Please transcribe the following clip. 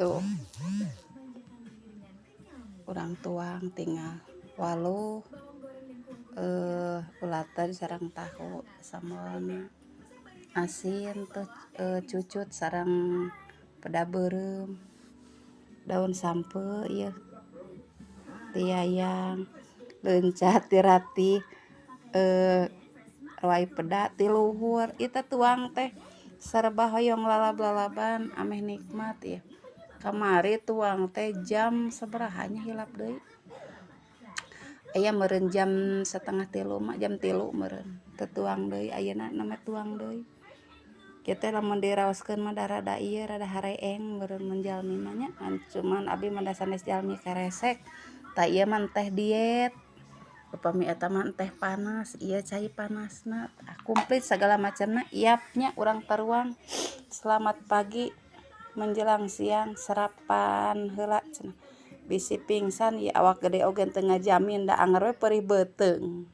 Tuh. Urang tuang tinggal waluh ulaten sareng tahu, sambalna asin tuh, cucut sareng peda beureum, daun sampeu ieu ti Yayang, leunca ti Ratih, rawai peda ti luhur. Ieu teh tuang teh serba hoyong lalab-lalaban ameh nikmat ieu. Kamari tuang teh jam sabaraha nya, hilap deui. Aya meureun jam 2.30 mah, jam 3 meureun teu tuang deui. Ayeuna nembe tuang deui. Kieu teh lamun diraoskeun mah da rada ieu, rada hareeng meureun mun jalmi mah nya, cuman abi mah da sanes jalmi karesek. Tah, ieu mah teh diet, upami eta mah teh panas, ieu cai panasna. Komplit sagala macamna iap nya. Urang taruang, selamat pagi menjelang siang, sarapan heula cenah, bisi pingsan. Ieu awak gede oge teu ngajamin, da anger we perih beuteung.